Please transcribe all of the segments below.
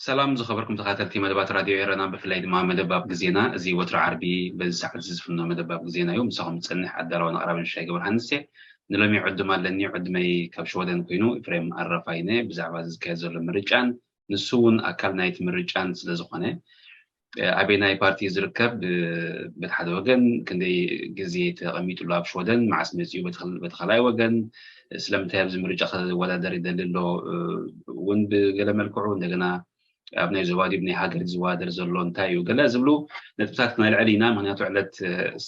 ሰላም ዝኸበርኩም ተኸታተልቲ መደባት ራድዮ ኤረና፣ ብፍላይ ድማ መደባብ ግዜና። እዚ ወትሮ ዓርቢ በዚ ሰዓት እዚ ዝፍኖ መደባብ ግዜና እዩ። ምሳኹም ዝጸንሕ ኣዳላውን ኣቕራብን ሻይ ገብረሃንስ እየ። ንሎሚ ዕዱም ኣለኒ። ዕዱመይ ካብ ሽወደን ኮይኑ፣ ኤፍሬም ኣረፋይነ፣ ብዛዕባ እዚ ዝካየድ ዘሎ ምርጫን ንሱ እውን ኣካል ናይቲ ምርጫን ስለ ዝኾነ፣ ኣበየናይ ፓርቲ ዝርከብ፣ በቲ ሓደ ወገን ክንደይ ግዜ ተቐሚጥሉ ኣብ ሽወደን፣ መዓስ መጺኡ፣ በቲ ኻል-፣ በቲ ካልኣይ ወገን ስለምንታይ ኣብዚ ምርጫ ክወዳደር ይደሊ ኣሎ እውን ብገለ መልክዑ፣ እንደገና ኣብ ናይ ዞባ ድዩ ናይ ሃገር ዝወዳደር ዘሎ እንታይ እዩ፣ ገለ ዝብሉ ነጥብታት ክነልዕል ኢና። ምኽንያቱ ዕለት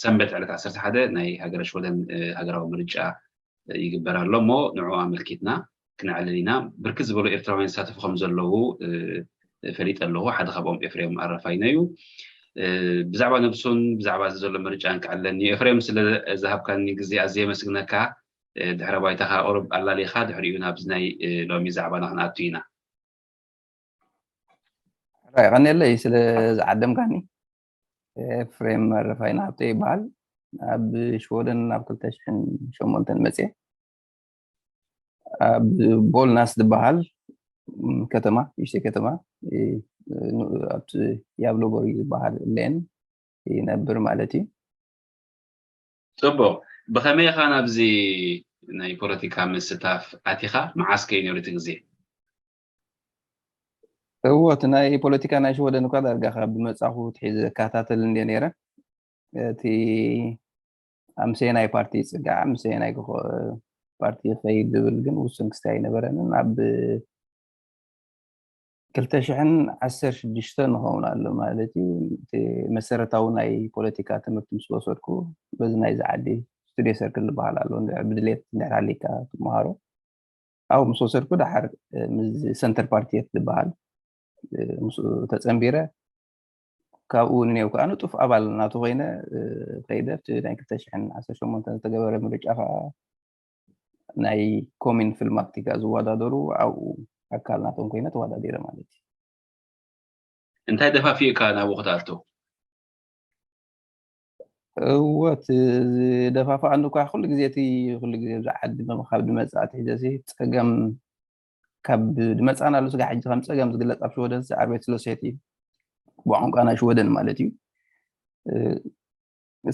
ሰንበት ዕለት ዓሰርተ ሓደ ናይ ሃገረ ሽወደን ሃገራዊ ምርጫ ይግበር ኣሎ እሞ ንዕኡ ኣመልኪትና ክነዕልል ኢና። ብርክት ዝበሉ ኤርትራውያን ዝሳተፉ ከም ዘለዉ፣ እ፣ ፈሊጠ ኣለኹ። ሓደ ካብኦም ኤፍሬም ኣረፋይነ እዩ። እ፣ ብዛዕባ ነብሱን ብዛዕባ እዚ ዘሎ ምርጫን ክዕለኒ እዩ። ኤፍሬም፣ ስለ ዝሃብካኒ ግዜ ኣዝየ የመስግነካ። እ፣ ድሕረ ባይታኻ ቁሩብ ኣላሊኻ፣ ድሕሪኡ ናብዚ ናይ፣ እ፣ ሎሚ ዛዕባና ክንኣቱ ኢና። ሕራይ፣ የቐንየለይ ስለ ዝዓደምካኒ። ኤፍሬም ኣረፋይነ ሃብተ ይበሃል። ኣብ ሽወደን ኣብ ክልተ ሽሕን ሸሞንተን መጽየ። ኣብ ቦልናስ ዝበሃል ከተማ፣ ንእሽተይ ከተማ፣ እ፣ ን-፣ ኣብቲ ያብሎቦሪ ዝበሃል ሌን ይነብር ማለት እዩ። ጽቡቕ። ብኸመይ ኢኻ ናብዚ ናይ ፖለቲካ ምስታፍ ኣቲኻ? መዓስ ከ እዩ ነይሩ እቲ ግዜ? እወ፣ እቲ ናይ ፖለቲካ ናይ ሽወደን እኳ ዳርጋ ካብ መጻኹ ትሒዘ እከታተል እንድየ ነይረ። እቲ ኣብ ምሰየናይ ፓርቲ ይጽጋዕ፣ ኣብ ምሰየናይ ክኸ-፣ ፓርቲ ይኸይድ ዝብል ግን ውሱን ክስታይ ኣይነበረንን። ኣብ ክልተ ሽሕን ዓሰርተ ሽዱሽተ ንኸውን ኣሎ ማለት እዩ። እቲ መሰረታዊ ናይ ፖለቲካ ትምህርቲ ምስ ወሰድኩ፣ በዚ ናይዚ ዓዲ ስቱድዮ ሰርክል ዝበሃል ኣሎ፣ እንድሕር ብድሌት እንድሕር ሃልይካ ትመሃሮ። ኣብኡ ምስ ወሰድኩ፣ ደሓር፣ እ፣ ምስ ሰንተር ፓርቲየት ዝበሃል፣ እ፣ ምስኡ ተጸንቢረ። ካብኡ ንኔው ከኣ ንጡፍ ኣባል ናቱ ኮይነ፣ እ፣ ከይደ። ኣብቲ ናይ ክልተ ሽሕን ዓሰርተ ሸሞንተን ዝተገበረ ምርጫ ከኣ ናይ ኮሚን ፍልማክቲጋ ዝወዳደሩ ኣብኡ ኣካል ናቶም ኮይነ ተወዳዲረ ማለት እዩ። እንታይ ደፋፊእካ ናብኡ ክትኣቱ? እወ፣ እቲ ዝደፋፍኣኒ እኳ ኩሉ ግዜ እቲ ኩሉ ግዜ ኣብዚ ዓዲ ካብ ድመጽእ ኣትሒዘ ሲ ጸገም ካብ ድመጽኣና ኣሎ ስጋ ሕጂ ከም ጸገም ዝግለጽ ኣብ ሽወደን ሲ ዓርቤት ስለ ሴት እዩ። ብቋንቋ ናይ ሽወደን ማለት እዩ። እ፣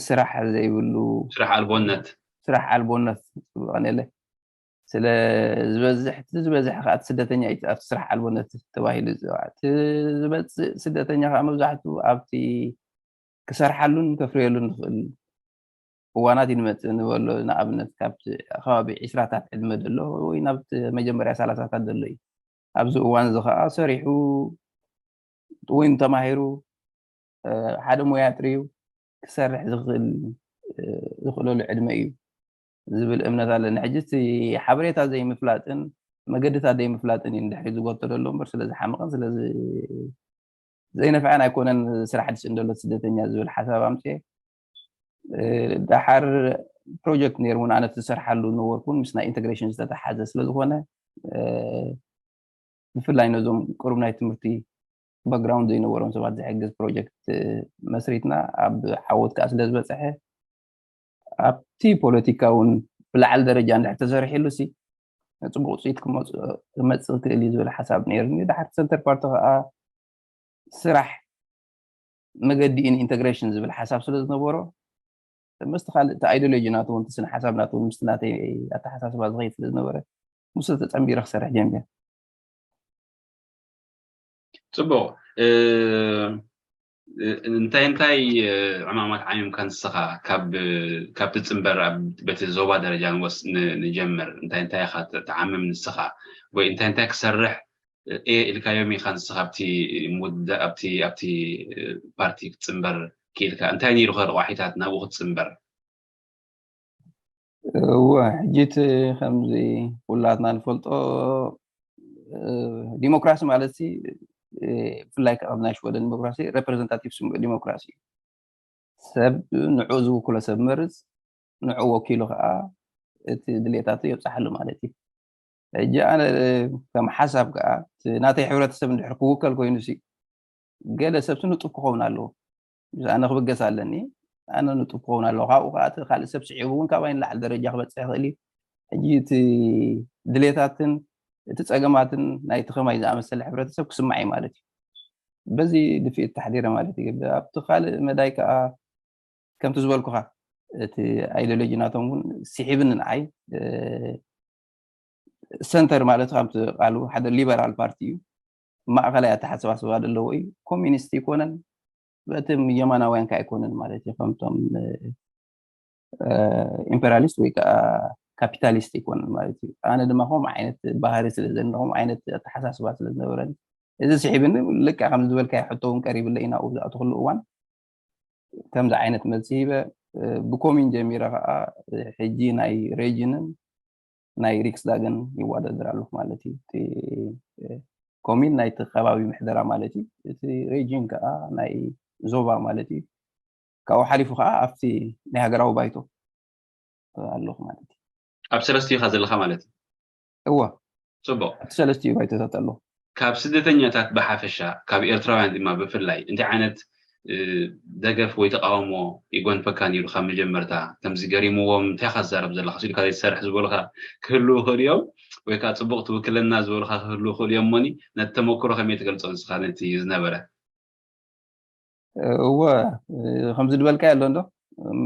ስራሕ ዘይብሉ ስራሕ ኣልቦነት። ስራሕ ኣልቦነት ጽቡቕ ነለ። ስለ ዝበዝሕ፣ እቲ ዝበዝሕ ከኣ እቲ ስደተኛ እዩ ኣብቲ ስራሕ ኣልቦነት ተባሂሉ ዝጽዋዕ። እቲ ዝመጽእ ስደተኛ ከኣ መብዛሕትኡ ኣብቲ ክሰርሓሉን ከፍርየሉን ዝኽእል እዋናት እዩ ንመጽእ ንበሎ። ንኣብነት ካብቲ ከባቢ ዒስራታት ዕድመ ዘሎ ወይ ናብቲ መጀመርያ ሰላሳታት ዘሎ እዩ። ኣብዚ እዋን እዚ ከኣ ሰሪሑ ወይ ተማሂሩ፣ እ፣ ሓደ ሞያ ጥርዩ ክሰርሕ ዝኽእል፣ እ፣ ዝኽእለሉ ዕድመ እዩ ዝብል እምነት ኣለኒ። ሕጂ እቲ ሓበሬታ ዘይምፍላጥን መገድታት ዘይምፍላጥን እዩ ንድሕሪት ዝጎቶ ዘሎ እምበር ስለ ዝሓመቐን ስለ ዝ-፣ ዘይነፍዐን ኣይኮነን ስራሕ ድስእን ዘሎ ስደተኛ ዝብል ሓሳብ ኣምፅኤ። እ፣ ደሓር ፕሮጀክት ነይሩ እውን ኣነ ዝሰርሓሉ ነበርኩን ምስ ናይ ኢንተግሬሽን ዝተተሓዘ ስለ ዝኾነ፣ እ፣ ብፍላይ ነዞም ቅሩብ ናይ ትምህርቲ ባክግራውንድ ዘይነበሮም ሰባት ዝሕግዝ ፕሮጀክት፣ እ፣ መስሪትና ኣብ ዓወት ከኣ ስለ ዝበጽሐ ኣብቲ ፖለቲካ እውን ብላዕሊ ደረጃ እንድሕር ተሰሪሒሉ ሲ ጽቡቕ ውፅኢት ክመጽ-፣ ክመጽእ ክእል እዩ ዝብል ሓሳብ ነይሩኒ። ደሓር ሰንተር ፓርቲ ከኣ ስራሕ መገዲ ኢን ኢንተግሬሽን ዝብል ሓሳብ ስለ ዝነበሮ ምስቲ ካልእ እቲ ኣይዲዮሎጂ ናቱ እውን እቲ ስነ ሓሳብ ናቱ እውን ምስቲ ናተይ ኣተሓሳስባ ዝኸይድ ስለ ዝነበረ ምስኡ ተጸንቢረ ክሰርሕ ጀሚረ። ጽቡቕ። እ፣ እ፣ እንታይ እንታይ፣ እ፣ ዕማማት ዓሚምካ ንስኻ ካብ፣ ካብ ትጽንበር ኣብ በቲ ዞባ ደረጃ ንወስ-፣ ን-፣ ንጀምር፣ እንታይ እንታይ ኢኻ ት-፣ ትዓምም ንስኻ? ወይ እንታይ እንታይ ክሰርሕ፣ እ፣ እየ ኢልካዮም ኢኻ ንስኻ ኣብቲ ምውዳ-፣ ኣብቲ፣ ኣብቲ፣ እ፣ ፓርቲ ክትጽንበር ክኢልካ? እንታይ ነይሩ ከ ረቋሒታት ናብኡ ክትፅምበር? እወ፣ ሕጂ እቲ ከምዚ ኩላትና ንፈልጦ፣ እ፣ ዲሞክራሲ ማለት ሲ፣ እ፣ ብፍላይ ከኣ ናይ ሽወደን ዲሞክራሲ ሬፕሬዘንታቲቭ ስሙዕ ዲሞክራሲ እዩ። ሰብ ንዑ ዝውክሎ ሰብ መርፅ፣ ንዑ ወኪሉ ከዓ እቲ ድሌታቱ የብፅሓሉ ማለት እዩ። ሕጂ ኣነ ከም ሓሳብ ከዓ እቲ ናተይ ሕብረተሰብ እንድሕር ክውከል ኮይኑ ሲ፣ ገለ ሰብ ሲ ንጡፍ ክኸውን ኣለዎ። ምስ ኣነ ክብገስ ኣለኒ፣ ኣነ ንጡፍ ክኸውን ኣለዎ። ካብኡ ከዓ እቲ ካልእ ሰብ ስዒቡ እውን ካባይ ንላዕሊ ደረጃ ክበፅሕ ይኽእል እዩ። ሕጂ እቲ ድሌታትን እቲ ፀገማትን ናይቲ ከማይ ዝኣመሰለ ሕብረተሰብ ክስማዕ እዩ ማለት እዩ። በዚ ድፍኢት ተሓዲረ ማለት እዩ። ኣብቲ ካልእ መዳይ ከዓ ከምቲ ዝበልኩኻ እቲ ኣይዲዮሎጂ ናቶም እውን ስሒብኒ ንዓይ። እ፣ ሰንተር ማለት ከምቲ ቃሉ ሓደ ሊበራል ፓርቲ እዩ። ማእኸላይ ኣተሓሳስባ ዘለዎ እዩ። ኮሚኒስት ይኮነን፣ በቲ የማናውያን ከ ኣይኮነን ማለት እዩ። ከምቶም እ፣ ኢምፔሪያሊስት ወይ ከዓ ካፒታሊስት ይኮነን ማለት እዩ። ኣነ ድማ ከምኡ ዓይነት ባህሪ ስለ ዘለኒ፣ ከምኡ ዓይነት ኣተሓሳስባ ስለ ዝነበረኒ፣ እዚ ስሒብኒ። ልክዕ ከም ዝበልካዮ ሕቶ እውን ቀሪብለይ ናብኡ ዝኣተኹሉ እዋን ከምዚ ዓይነት መልሲ ሂበ። እ፣ ብኮሚን ጀሚረ ከዓ፣ እ፣ ሕጂ ናይ ሬጅንን ናይ ሪክስዳግን ይወዳደር ኣለኹ ማለት እዩ። እቲ፣ እ፣ ኮሚን ናይቲ ከባቢ ምሕደራ ማለት እዩ። እቲ ሬጅን ከዓ ናይ ዞባ ማለት እዩ። ካብኡ ሓሊፉ ከዓ ኣብቲ ናይ ሃገራዊ ባይቶ ኣለኹ ማለት እዩ። ኣብ ሰለስቲኡ ኢኻ ዘለኻ ማለት እዩ? እወ፣ ጽቡቕ። ኣብቲ ሰለስቲኡ ባይቶታት ኣለኹ። ካብ ስደተኛታት ብሓፈሻ፣ ካብ ኤርትራውያን ድማ ብፍላይ እንታይ ዓይነት፣ እ፣ ደገፍ ወይ ተቃውሞ ይጎንፈካ ነይሩ? ካብ መጀመርታ ከምዚ ገሪምዎም እንታይ ኢኻ ትዛረብ ዘለኻ? ኢልካ ዘይትሰርሕ ዝበሉኻ ክህልዉ ይኽእሉ እዮም፣ ወይ ከኣ ጽቡቕ ትውክለና ዝበሉኻ ክህልዉ ይኽእሉ እዮም። እሞኒ ነቲ ተመክሮ ከመይ ትገልጾ ንስኻ ነቲ ዝነበረ? እወ፣ ከምዚ ዝበልካዮ ኣሎ እንዶ፣ እም፣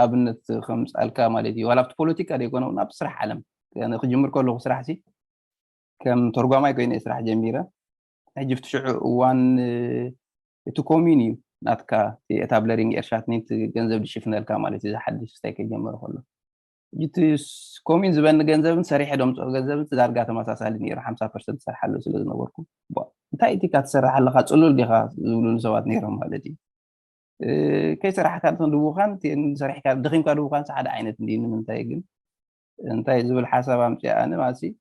ኣብነት ከምጻልካ ማለት እዩ። ዋላ ኣብቲ ፖለቲካ ዘይኮነ እውን ኣብቲ ስራሕ ዓለም፣ ኣነ ክጅምር ከለኹ ስራሕ ሲ ከም ተርጓማይ ኮይነ እየ ስራሕ ጀሚረ። ሕጂ ኣብቲ ሽዑ እዋን፣ እ፣ እቲ ኮሚን እዩ ናትካ፣ እቲ ኤታብለሪንግ ኤርሻትኒት ገንዘብ ዝሽፍነልካ ማለት እዩ፣ እዚ ሓድሽ ስታይ ከይጀመረ ከሎ። ሕጂ እቲ ስ-፣ ኮሚን ዝበኒ ገንዘብን ሰሪሐ ደምፅኦ ገንዘብን እቲ ዳርጋ ተመሳሳሊ ነይሩ፣ ሓምሳ ፐርሰንት ዝሰርሓሉ ስለ ዝነበርኩ። ቧ፣ እንታይ እቲ ኢካ ትሰርሕ ኣለኻ፣ ፅሉል ዲኻ ዝብሉኒ ሰባት ነይሮም ማለት እዩ። እ፣ ከይሰራሕካ ድኽን ድቡኻን፣ እቲ ሰሪሕካ ድኺምካ ድቡኻን ሓደ ዓይነት እንዲ፣ ንምንታይ ግን እንታይ ዝብል ሓሳብ ኣምፅኣ ኣነ ማለት እዩ።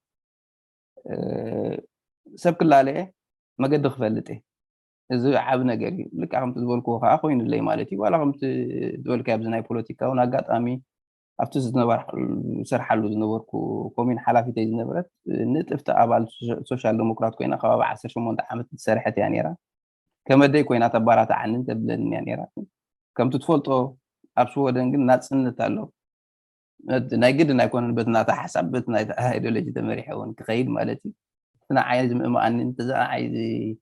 እ፣ ሰብ ክላለ እየ፣ መገዲ ክፈልጥ እየ። እዚ ዓቢ ነገር እዩ። ልክዕ ከምቲ ዝበልክዎ ከዓ ኮይኑለይ ማለት እዩ። ዋላ ከምቲ ዝበልካዮ ኣብዚ ናይ ፖለቲካ እውን ኣጋጣሚ ኣብቲ ዝነበርኩ፣ ዝሰርሓሉ ዝነበርኩ ኮሚን ሓላፊተይ ዝነበረት ንጥፍቲ ኣባል ሶ-፣ ሶሻል ዲሞክራት ኮይና ከባቢ ዓሰርተ ሸሞንተ ዓመት ዝሰርሐት እያ ነይራ። ከመደይ ኮይና ተባራትዓንን ተብለንን እያ ነይራ። ከምቲ ትፈልጦ ኣብ ሽወደን ግን ናጽነት ኣሎ። ናይ ግድን ኣይኮነን በቲ ናታ ሓሳብ፣ በቲ ናይታ ኣይዲዮሎጂ ተመሪሐ እውን ክኸይድ ማለት እዩ። እቲ ንዓይ ዝምእምኣኒ፣ እቲ ንዓይ ዝ-፣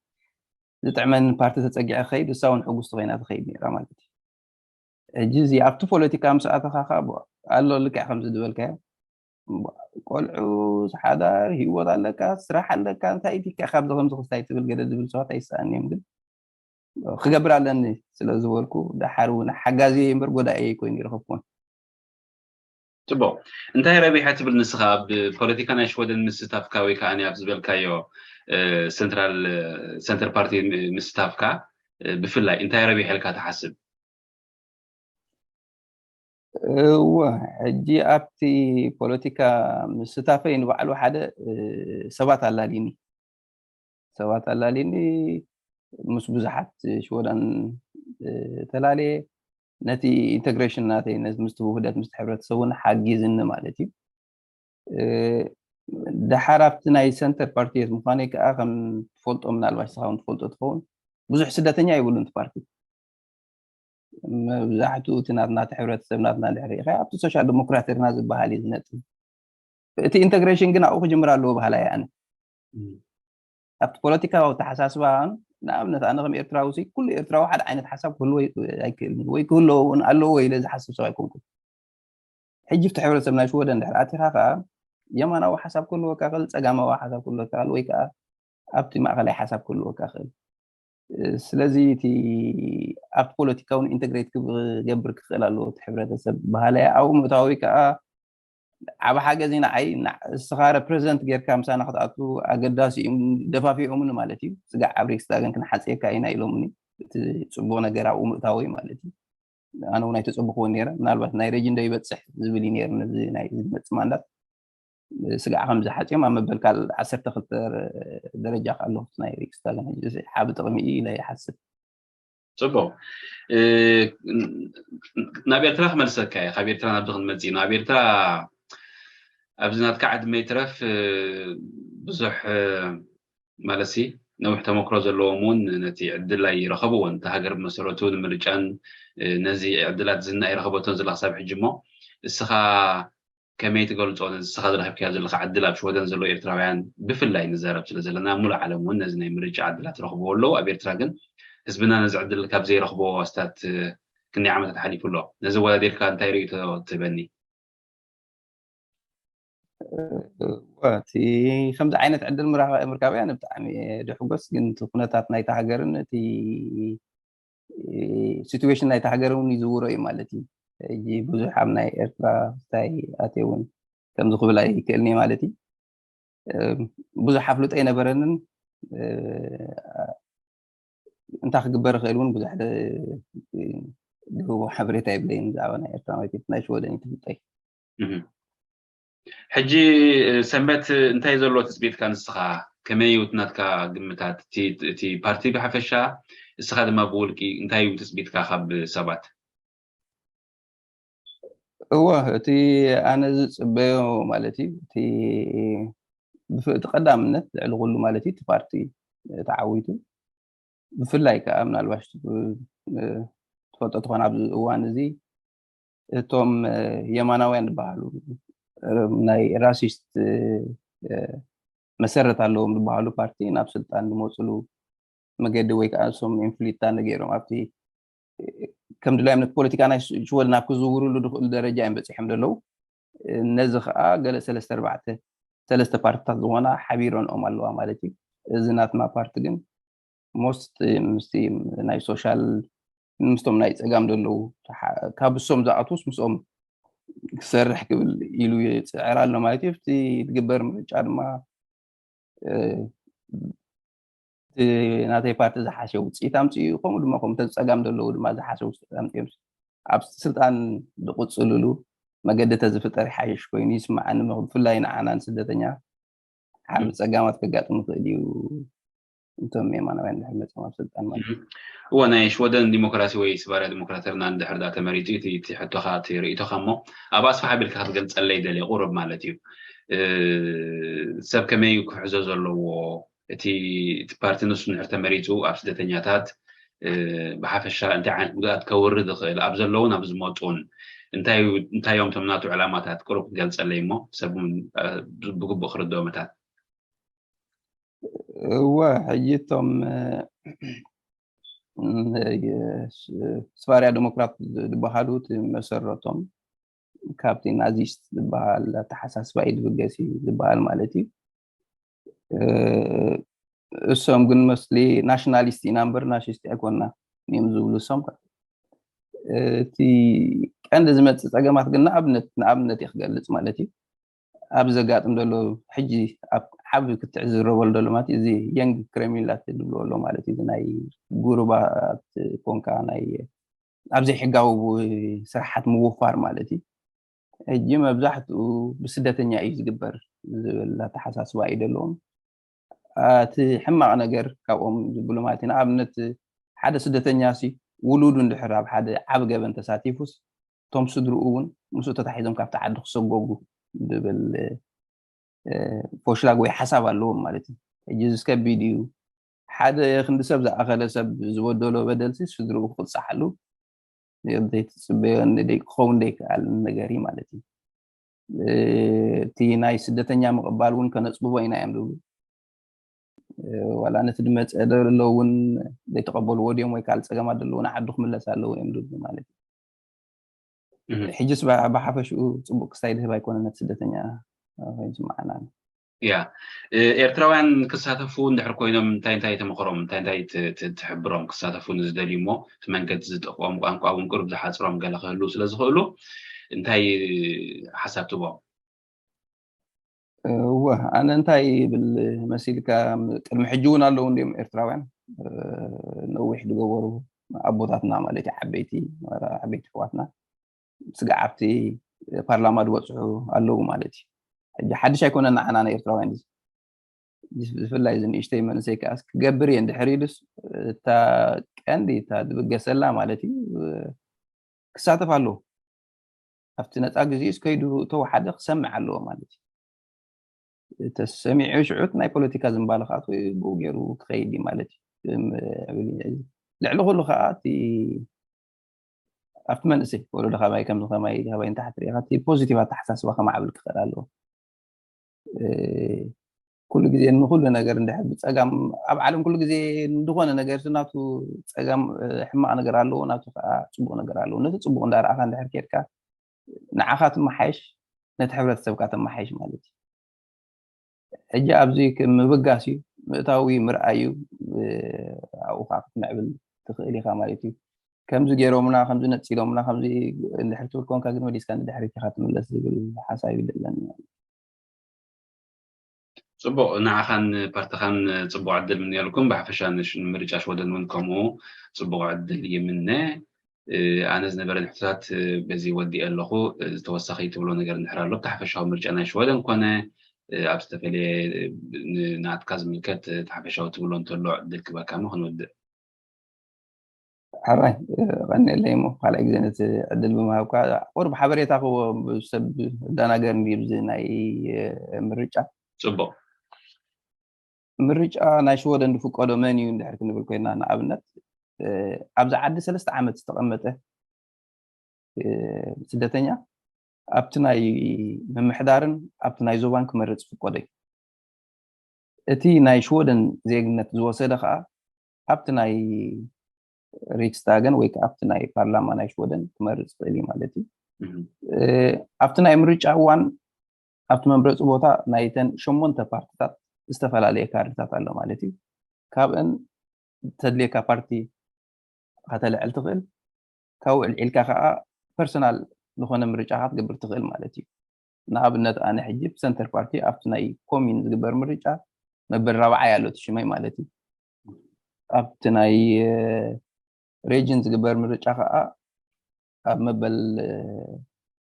ዝጥዕመኒ ፓርቲ ተጸጊዐ ክኸይድ፣ እሳ እውን ሕጉስቲ ኮይና ትኸይድ ነይራ ማለት እዩ። ሕጂ እዚ ኣብቲ ፖለቲካ ምስ ኣተኻ ኸኣ ኣሎ ልክዕ ከምዚ ዝበልካዮ፣ ቆልዑ፣ ሓዳር፣ ህይወት ኣለካ፣ ስራሕ ኣለካ፣ እንታይ ኢልካ ካብዚ ከምዚ ክስታይ ትብል ገለ ዝብል ሰባት ኣይስኣን እዮም። ግን ክገብር ኣለኒ ስለ ዝበልኩ፣ ደሓር እውን ሓጋዚ እየ እምበር ጎዳኢ ኣይኮይኑ ይረኸብኩን። ጽቡቕ። እንታይ ረቢሐ ትብል ንስኻ ኣብ ፖለቲካ ናይ ሽወደን ምስታፍካ ወይ ከኣ ኣብ ዝበልካዮ፣ እ፣ ሰንትራል፣ እ፣ ሰንተር ፓርቲ ም-፣ ምስታፍካ፣ እ፣ ብፍላይ እንታይ ረቢሐ ኢልካ ትሓስብ? እወ፣ ሕጂ ኣብቲ ፖለቲካ ምስታፈይ ንባዕሉ ሓደ፣ እ፣ ሰባት ኣላልዩኒ። ሰባት ኣላልዩኒ፣ ምስ ብዙሓት ሽወዳን፣ እ፣ ተላልየ፣ ነቲ ኢንተግሬሽን ናተይ፣ ነቲ ምስቲ ውህደት ምስቲ ሕብረተሰብ እውን ሓጊዝኒ ማለት እዩ። እ፣ ደሓር ኣብቲ ናይ ሰንተር ፓርቲየት ምዃነይ ከኣ ከም ትፈልጦ፣ ምናልባት ንስኻ እውን ትፈልጦ ትኸውን፣ ብዙሕ ስደተኛ የብሉን እቲ ፓርቲ። መብዛሕትኡ እቲ ናትና፣ እቲ ሕብረተሰብ ናትና እንድሕር ርኢኻ፣ ኣብቲ ሶሻል ዲሞክራት ርና ዝበሃል እዩ ዝነጥብ። እቲ ኢንተግሬሽን ግን ኣብኡ ክጅምር ኣለዎ በሃላይ ኣነ። እም። ኣብቲ ፖለቲካዊ ኣተሓሳስባ፣ ንኣብነት ኣነ ከም ኤርትራዊ ሲ፣ ኩሉ ኤርትራዊ ሓደ ዓይነት ሓሳብ ክህልዎ ይ-፣ ኣይክእልን እዩ። ወይ ክህልዎ እውን ኣለዎ ኢለ ዝሓስብ ሰብ ኣይኮንኩን። ሕጂ ኣብቲ ሕብረተሰብ ናይ ሽወደን እንድሕር ኣቲኻ ከኣ፣ የማናዊ ሓሳብ ክህልወካ ይኽእል፣ ጸጋማዊ ሓሳብ ክህልወካ ይኽእል፣ ወይ ከኣ ኣብቲ ማእከላይ ሓሳብ ክህልወካ ይኽእል። ስለዚ እቲ ኣብቲ ፖለቲካ እውን ኢንተግሬት ክገብር ክኽእል ኣለዎ እቲ ሕብረተሰብ በሃላይ እየ። ኣብኡ ምእታወይ ከኣ ዓቢ ሓገዝ እዩ ንዓይ። ንዓ-፣ እስኻ ረፕረዘንት ጌርካ ምሳና ክትኣቱ ኣገዳሲ እዩ፣ ደፋፊኦምኒ ማለት እዩ። ስጋዕ ኣብ ሪክስዳገን ክንሓጽየካ ኢና ኢሎምኒ። እቲ ፅቡቕ ነገር ኣብኡ ምእታወይ ማለት እዩ። ኣነ እውን ኣይተፀብኽዎን ነይረ። ምናልባት ናይ ሬጅን ዶ ይበፅሕ ዝብል እዩ ነይሩ ነዚ ናይ ዝመፅእ ማንዳት። ስጋዕ ከም ዝሓፅዮም ኣብ መበል ካል ዓሰርተ ክልተ ደረጃ ከ ኣለኹ ናይ ሪክስታግን ሕጂ እዚ ዓቢ ጥቕሚ እዩ ኢለ ይሓስብ። ፅቡቅ። ናብ ኤርትራ ክመልሰካ እየ። ካብ ኤርትራ ናብዚ ክንመፅእ ኢና። ኣብ ኤርትራ ኣብዚ ናትካ ዕድመ ይትረፍ ብዙሕ ማለት ሲ ነዊሕ ተመክሮ ዘለዎም እውን ነቲ ዕድል ኣይረኸብዎን። እታ ሃገር ብመሰረቱ ንምርጫን ነዚ ዕድላት ዝና ኣይረኸበቶን ዘላ ክሳብ ሕጂ። እሞ እስኻ ከመይ ትገልጾ? ነዚ እስኻ ዝረኸብካዮ ዘለኻ ዕድል ኣብ ሽወደን ዘለዉ ኤርትራውያን ብፍላይ ንዛረብ ስለ ዘለና፣ ኣብ ሙሉእ ዓለም እውን ነዚ ናይ ምርጫ ዕድላት ረኽብዎ ኣለዉ። ኣብ ኤርትራ ግን ህዝብና ነዚ ዕድል ካብ ዘይረኽቦ ኣስታት ክንደይ ዓመታት ሓሊፉ ኣሎ። ነዚ ኣወዳዲርካ እንታይ ርእይቶ ትህበኒ? እቲ ከምዚ ዓይነት ዕድል ምርካብያ ብጣዕሚ ድሕጎስ፣ ግን እቲ ኩነታት ናይቲ ሃገርን እቲ ሲትዌሽን ናይቲ ሃገር እውን ይዝውሮ እዩ ማለት እዩ። ሕጂ ብዙሕ ኣብ ናይ ኤርትራ ስታይ ኣትየ እውን ከምዚ ክብል ኣይክእልን እየ ማለት እዩ። ብዙሕ ኣፍልጦ ኣይነበረንን። እንታይ ክግበር ይኽእል እውን ብዙሕ ድህቦ ሓበሬታ የብለይን ብዛዕባ ናይ ኤርትራ ማለት እዩ። ናይ ሽወደን እዩ ትፍልጠይ። ሕጂ ሰንበት እንታይ ዘሎ ትፅቢትካ ንስኻ? ከመይ እዩ ናትካ ግምታት? እቲ ፓርቲ ብሓፈሻ፣ እስኻ ድማ ብውልቂ እንታይ እዩ ትፅቢትካ ካብ ሰባት? እወ፣ እቲ ኣነ ዝፅበዮ ማለት እዩ፣ እቲ ብፍእቲ ቀዳምነት ልዕሊ ኩሉ ማለት እዩ፣ እቲ ፓርቲ ተዓዊቱ። ብፍላይ ከዓ ምናልባሽ ትፈልጦ ትኾን ኣብዚ እዋን እዚ እቶም የማናውያን ዝበሃሉ ናይ ራሲስት መሰረት ኣለዎም ዝበሃሉ ፓርቲ ናብ ስልጣን ዝመፅሉ መገዲ ወይ ከዓ እሶም ኢንፍሊታ ነገሮም ኣብቲ ከም ድላዮም ነቲ ፖለቲካ ናይ ሽወደን ኣብ ክዝውሩሉ ዝኽእሉ ደረጃ እዮም በፂሖም ዘለዉ። ነዚ ከዓ ገለ ሰለስተ ኣርባዕተ ሰለስተ ፓርትታት ዝኾና ሓቢረንኦም ኣለዋ ማለት እዩ። እዚ ናትና ፓርቲ ግን ሞስት ምስቲ ናይ ሶሻል ምስቶም ናይ ፀጋም ዘለዉ ካብ እሶም ዝኣትውስ ምስኦም ክሰርሕ ክብል ኢሉ ይፅዕር ኣሎ ማለት እዩ። እቲ ዝግበር ምርጫ ድማ ናተይ ፓርቲ ዝሓሸ ውፅኢት ኣምፅኡ፣ ከምኡ ድማ ከምተ ፀጋም ዘለዉ ድማ ዝሓሸ ውፅኢት ኣምፅኦም ኣብ ስልጣን ዝቕፅልሉ መገዲ ተዝፍጠር ይሓይሽ ኮይኑ ይስማዓኒ። ብፍላይ ንዓና ንስደተኛ ዓቢ ፀጋማት ከጋጥም ይኽእል እዩ። እንቶም የማናውያን ድሕር መፅኦም ኣብ ስልጣን ማለት እዩ። እወ፣ ናይ ሽወደን ዲሞክራሲ ወይ ስባርያ ዲሞክራተርና እንድሕር ዳ ተመሪፁ እቲ ሕቶኻ እቲ ርእይቶኻ እሞ ኣብ ኣስፋሕ ኣቢልካ ክትገልፀለይ ደልየ ቁሩብ ማለት እዩ። ሰብ ከመይ ክሕዞ ዘለዎ እቲ ፓርቲ ንሱ ንድሕር ተመሪፁ ኣብ ስደተኛታት ብሓፈሻ እንታይ ዓይነት ጉድኣት ከውርድ ይኽእል ኣብ ዘለውን ኣብ ዝመፁን እንታይ እዮም እቶም ናቱ ዕላማታት ቁሩብ ክትገልፀለይ እሞ ሰብ ብግቡእ ክርድኦ መታት። እወ፣ ሕጂ እቶም ስባርያ ዲሞክራት ዝበሃሉ እቲ መሰረቶም ካብቲ ናዚስት ዝበሃል ኣተሓሳስባ እዩ ዝብገስ እዩ ዝበሃል ማለት እዩ። እሶም ግን መስሊ ናሽናሊስት ኢና እምበር ናሽስት ኣይኮና እዮም ዝብሉ እሶም። እቲ ቀንዲ ዝመፅእ ፀገማት ግን ንኣብነት ንኣብነት እዩ ክገልፅ ማለት እዩ። ኣብ ዘጋጥም ዘሎ ሕጂ ኣብ ዓብ ክትዕዝረበሉ ዘሎ ማለት እዚ የንግ ክሬሚላት ዝብሎ ኣሎ ማለት እዩ። ናይ ጉሩባት ኮንካ ናይ ኣብ ዘይሕጋዊ ስራሓት ምውፋር ማለት እዩ። ሕጂ መብዛሕትኡ ብስደተኛ እዩ ዝግበር ዝብል ኣተሓሳስባ እዩ ዘለዎም። እቲ ሕማቕ ነገር ካብኦም ዝብሉ ማለት እዩ። ንኣብነት ሓደ ስደተኛ ሲ ውሉዱ እንድሕር ኣብ ሓደ ዓብ ገበን ተሳቲፉስ እቶም ስድርኡ እውን ምስኡ ተታሒዞም ካብቲ ዓዲ ክሰጎጉ ዝብል ፎሽላግ ወይ ሓሳብ ኣለዎም ማለት እዩ። ሕጂ እዚ ከቢድ እዩ። ሓደ ክንዲ ሰብ ዝኣኸለ ሰብ ዝበደሎ በደልሲ ስድርኡ ክቕፃሓሉ ዘይትፅበዮ ክኸውን ዘይከኣል ነገር እዩ ማለት እዩ። እቲ ናይ ስደተኛ ምቕባል እውን ከነፅብቦ ኢና እዮም ዝብሉ። ዋላ ነቲ ዝመፀ ዘሎ እውን ዘይተቐበልዎ ድዮም ወይ ካልእ ፀገማት ዘለዎ ንዓዱ ክምለስ ኣለዎ እዮም ዝብሉ ማለት እዩ። ሕጅስ ብሓፈሽኡ ፅቡቅ ክስታይ ዝህብ ኣይኮነ ነቲ ስደተኛ ኮይኑ ዝመዓና። ያ ኤርትራውያን ክሳተፉ እንድሕር ኮይኖም እንታይ እንታይ ተመክሮም እንታይ እንታይ ትሕብሮም ክሳተፉ ንዝደልዩ እሞ እቲ መንገዲ ዝጠፍኦም ቋንቋ እውን ቅሩብ ዝሓፅሮም ገለ ክህልው ስለ ዝኽእሉ እንታይ ሓሳብ ትቦም? እወ ኣነ እንታይ ይብል መሲልካ ቅድሚ ሕጂ እውን ኣለዉ እንዲም ኤርትራውያን ነዊሕ ዝገበሩ ኣቦታትና ማለት እዩ፣ ዓበይቲ ዓበይቲ ኣሕዋትና ስግዓብቲ ፓርላማ ዝበፅሑ ኣለዉ ማለት እዩ። ሕጂ ሓድሽ ኣይኮነን ንዓና ንኤርትራውያን፣ ብፍላይ እዚ ንእሽተይ መንእሰይ ከኣ ክገብር እየ እንድሕር ኢሉስ፣ እታ ቀንዲ እታ ዝብገሰላ ማለት እዩ፣ ክሳተፍ ኣለዎ። ኣብቲ ነፃ ግዜኡስ ከይዱ እተወሓደ ክሰምዕ ኣለዎ ማለት እዩ። ተሰሚዑ ሽዑት ናይ ፖለቲካ ዝንባለ ከዓ ብኡ ገይሩ ክኸይድ እዩ ማለት እዩ። ልዕሊ ኩሉ ከዓ እቲ ኣብቲ መንእሰይ ወለዶ ካባይ ከምዚ ከማይ ካባይ ንታሕቲ ርኢኻ እቲ ፖዚቲቭ ኣተሓሳስባ ከማዕብል ክኽእል ኣለዎ። ኩሉ ግዜ ንኩሉ ነገር እንድሕር ብፀጋም ኣብ ዓለም ኩሉ ግዜ ንዝኾነ ነገር ናቱ ፀጋም ሕማቕ ነገር ኣለዎ፣ ናቱ ከዓ ፅቡቕ ነገር ኣለዎ። ነቲ ፅቡቕ እንዳረኣኻ እንድሕር ኬድካ ንዓኻ ትመሓየሽ፣ ነቲ ሕብረተሰብካ ተመሓየሽ ማለት እዩ። ሕጂ ኣብዚ ምብጋስ እዩ፣ ምእታው እዩ፣ ምርኣይ እዩ፣ ኣብኡ ከዓ ክትምዕብል ትኽእል ኢኻ ማለት እዩ። ከምዚ ገይሮምና፣ ከምዚ ነፂሎምና፣ ከምዚ እንድሕር ትብል ኮንካ ግን መሊስካ ንድሕሪት ኢኻ ትምለስ ዝብል ሓሳብ እዩ ዘለኒ ማለት እዩ። ፅቡቕ፣ ንዓኻን ፓርትኻን ፅቡቕ ዕድል ምንየልኩም። ብሓፈሻ ንምርጫ ሽወደን እውን ከምኡ ፅቡቕ ዕድል ይምነ። ኣነ ዝነበረን ሕቶታት በዚ ወዲእ ኣለኹ። ተወሳኺ ትብሎ ነገር እንድሕር ኣሎ ብቲ ሓፈሻዊ ምርጫ ናይ ሽወደን ኮነ ኣብ ዝተፈለየ ናትካ ዝምልከት እቲ ሓፈሻዊ ትብሎ እንተሎ ዕድል ክበካ ሞ ክንወድእ። ሕራይ ቀኒለይ ሞ ካልኣይ ግዜ ነቲ ዕድል ብምሃብካ ቁሩብ ሓበሬታ ክዎ ሰብ ዳናገር እንዲ ብዚ ናይ ምርጫ ፅቡቕ ምርጫ ናይ ሽወደን ዝፍቀዶ መን እዩ እንድሕር ክንብል ኮይና ንኣብነት ኣብዚ ዓዲ ሰለስተ ዓመት ዝተቐመጠ ስደተኛ ኣብቲ ናይ ምምሕዳርን ኣብቲ ናይ ዞባን ክመርፅ ይፍቀዶ እዩ። እቲ ናይ ሽወደን ዜግነት ዝወሰደ ከዓ ኣብቲ ናይ ሪክስታገን ወይ ከዓ ኣብቲ ናይ ፓርላማ ናይ ሽወደን ክመርፅ ይኽእል እዩ ማለት እዩ። ኣብቲ ናይ ምርጫ እዋን ኣብቲ መምረፂ ቦታ ናይተን ሸሞንተ ፓርትታት ዝተፈላለየ ካርድታት ኣሎ ማለት እዩ። ካብአን ተድልየካ ፓርቲ ከተልዕል ትኽእል። ካብኡ ዕልዒልካ ከዓ ፐርሰናል ዝኾነ ምርጫኻ ክትገብር ትኽእል ማለት እዩ። ንኣብነት ኣነ ሕጂ ብሰንተር ፓርቲ ኣብቲ ናይ ኮሚን ዝግበር ምርጫ መበል ራብዓይ ኣሎ እቲ ሽመይ ማለት እዩ። ኣብቲ ናይ ሬጅን ዝግበር ምርጫ ከዓ ኣብ መበል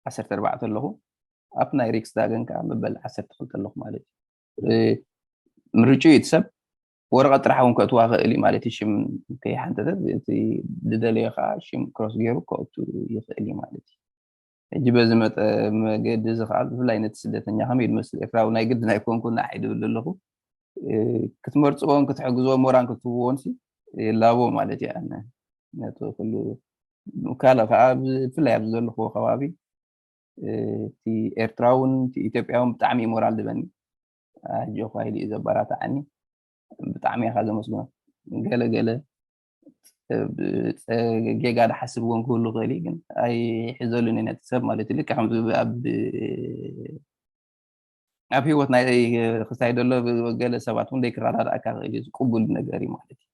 ዓሰርተ ኣርባዕተ ኣለኹ። ኣብ ናይ ሪክስዳገን ከዓ መበል ዓሰርተ ክልተ ኣለኹ ማለት እዩ። ምርጭኡ እቲ ሰብ ወረቐት ጥራሕ እውን ከእትዋ ክእል እዩ ማለት እዩ። ሽም ከይሓንተተ እቲ ዝደለዮ ከዓ ሽም ክሮስ ገይሩ ከእቱ ይኽእል እዩ ማለት እዩ። ሕጂ በዚ መጠ መገዲ እዚ ከዓ ብፍላይ ነቲ ስደተኛ ከመይ ዝመስል ኤርትራዊ ናይ ግድን ኣይኮንኩን ንዓይ ዝብል ዘለኹ ክትመርፅዎን ክትሕግዝዎ ሞራን ክትህብዎን ሲ ይላቦ ማለት እዩ። ኣነ ነቲ ኩሉ ካልእ ከዓ ብፍላይ ኣብዚ ዘለኽዎ ከባቢ እቲ ኤርትራውን እቲ ኢትዮጵያውን ብጣዕሚ እዩ ሞራል ዝበኒ ኣጆኻ ኢሉ እዩ ዘበራትዓኒ። ብጣዕሚ ኢኻ ዘመስግኖ። ገለ ገለ ጌጋ ዝሓስብ እውን ክህሉ ይኽእል እዩ ግን ኣይሕዘሉን እዩ ነቲ ሰብ ማለት እዩ። ልክዕ ከምዚ ኣብ ኣብ ህይወት ናይ ክስታይ ዘሎ ገለ ሰባት እውን ዘይክረዳድኣካ ክእል እዩ። ዝቅቡል ነገር እዩ ማለት እዩ።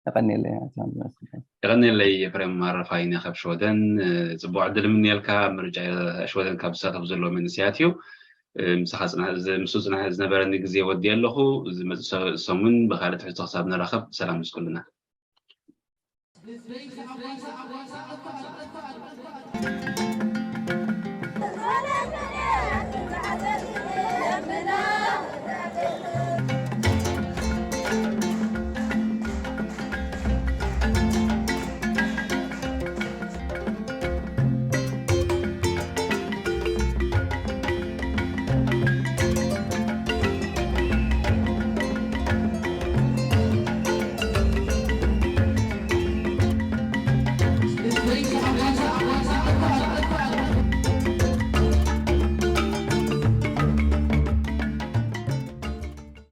የቐንየለይ ዝመስል የቐንየለይ ኤፍሬም ኣረፋይነ ካብ ሽወደን። ፅቡቅ ዕድል ምንየልካ። ምርጫ ሽወደን ካብ ዝሳተፉ ዘለዉ መንእሰያት እዩ። ምሳኻ ምስኡ ዝነበረኒ ግዜ ወዲ ኣለኹ። ዝመፅእ ሰሙን ብካልእ ትሕዝቶ ክሳብ ንራኸብ ሰላም ምስ ኩልና።